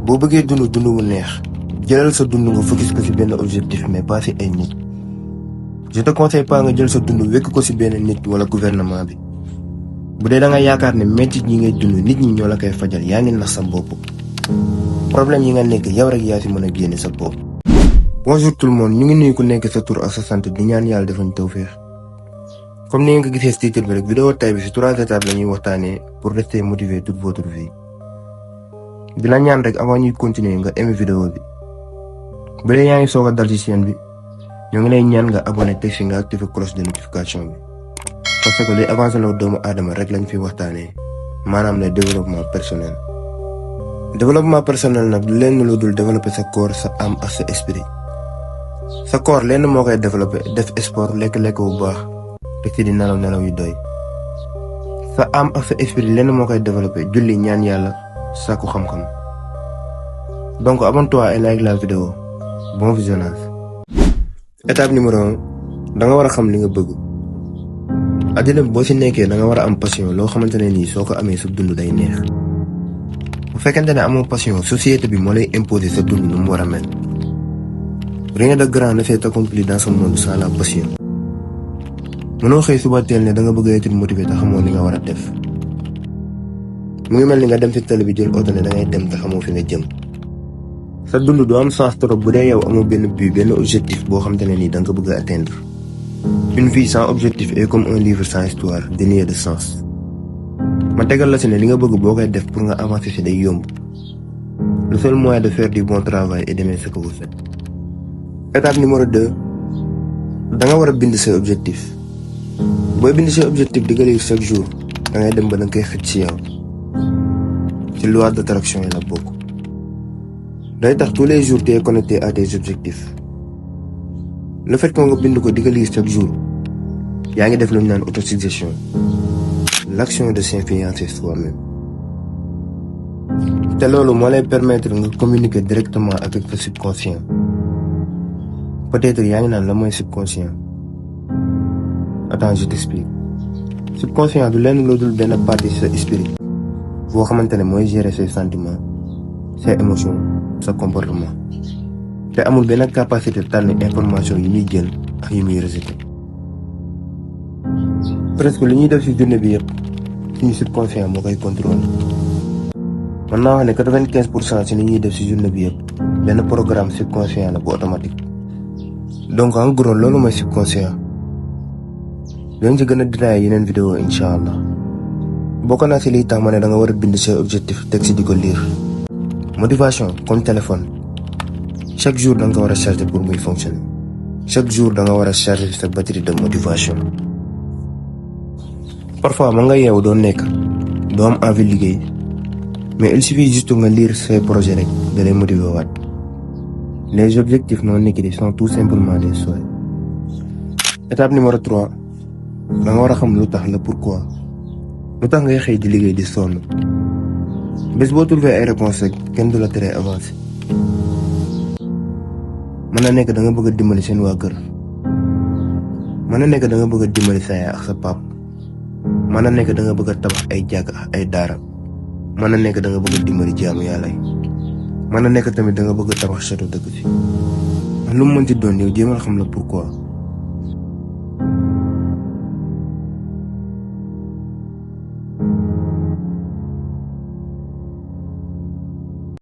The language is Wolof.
boo bëggee dund bu neex jëlal sa dund nga focus ko ci benn objectif mais pas ci ay nit. Je te conseille pas nga jël sa dund wekk ko ci benn nit wala gouvernement bi. bu dee da nga yaakaar ne métti yi ngay dund nit ñi ñoo la koy fajal yaa ngi nax sa bopp. problème yi nga nekk yow rek yaa ci mën a génne sa bopp. bonjour tout le monde ñu ngi nuyu ku nekk sa tur ak sa sant di ñaan yàlla defañ tawfeex. comme ni ngeen ko gisee ci titre bi rek vidéo tay bi ci 3 étapes la ñuy waxtaanee pour rester motivé toute votre vie. di la ñaan rek avant ñuy continuer nga aimé vidéo bi. bu dee yaa ngi soog a dal ci chaîne bi ñoo ngi lay ñaan nga abonné teg ci nga activé cloche de notification bi. parce que luy avancé la doomu aadama rek lañ fi waxtaanee maanaam le développement personnel. développement personnel nag lenn lu dul développer sa corps sa âme ak sa esprit. sa corps lenn moo koy développer def sport lekk-lekk bu baax te ci di nelaw yu doy. sa âme ak sa esprit lenn moo koy développer julli ñaan yàlla sàkku xam-xam. donc abonne-toi et like la vidéo bon visionnage. étape numéro 1 da nga war a xam li nga bëgg. àddina boo ci nekkee da nga war a am passion loo xamante ne nii soo ko amee sa dund day neex. bu fekkente ne amoo passion société bi moo lay imposer sa dund nu mu war a mel. rien de grand ne s'est accompli dans ce monde sans la passion. mënoo xëy suba teel ne da nga bëgg a être motivé te xamoo li nga war a def. mu ngi mel ni nga dem ci télé bi jël oto ne da ngay dem te xamoo fi nga jëm. sa dund du am sens trop bu dee yow amoo benn but benn objectif boo xamante ne nii da nga ko bëgg a atteindre. une vie sans objectif est comme un livre sans histoire dénué de sens. ma tegal la si ne li nga bëgg boo koy def pour nga avancer si day yomb. le seul moyen de faire du bon travail est d'aimer ce que vous faites. étape numéro 2 da nga war a bind say objectif. booy bind say objectif di nga lire chaque jour da ngay dem ba da nga koy xëcc ci yow. ci loi d'attraction yi la bokk. day tax tous les jours tu es connecté à tes objectifs. le fait que nga bind ko di nga lire chaque jour yaa ngi def lu ñu naan autosuggestion. l'action de s'influencer soi-même. te loolu moo lay permettre nga communiquer directement avec le subconscient. peut-être yaa ngi naan la mooy subconscient. attends je t'explique. subconscient du lenn lu dul benn partie sa esprit boo xamante ne mooy gérer ses sentiments ses émotions sa comportement. te amul benn capacité tànn information yi muy jël ak yi muy rejeter. presque li ñuy def ci journée bi yëpp suñu subconscient moo koy contrôler. mën naa wax ne 95% ci li ñuy def ci journée bi yëpp benn programme subconscient la bu automatique. donc en gros loolu mooy subconscient. dañ ci gën a détaillé yeneen vidéo incha allah. bokk naa ci liy tax ma ne da nga war a bind say objectif teg ci di ko lire. motivation comme téléphone. chaque jour da nga war a charger pour muy fonctionner. chaque jour da nga war a charger sa batterie de motivation. parfois ma nga yeewu doo nekk doo am envie liggéey mais il suffit juste nga lire say projet rek da lay motiver waat. les objectifs non écrits sont tout simplement des souhaits. étape numéro 3 da nga war a xam lu tax la pourquoi. lu tax ngay xëy di liggéey di sonn. bés boo trouvé ay réponses rek kenn du la tere avancer. mën na nekk da nga bëgg a dimbali seen waa kër. mën na nekk da nga bëgg a dimbali sa yaay ak sa pap. mën na nekk da nga bëgg a tabax ay jàkk ak ay daara. mën na nekk da nga bëgg a dimbali jaamu yàlla yi. mën na nekk tamit da nga bëgg a tabax château dëkk ci. lu mu mënti doon yow jéemal xam la pourquoi.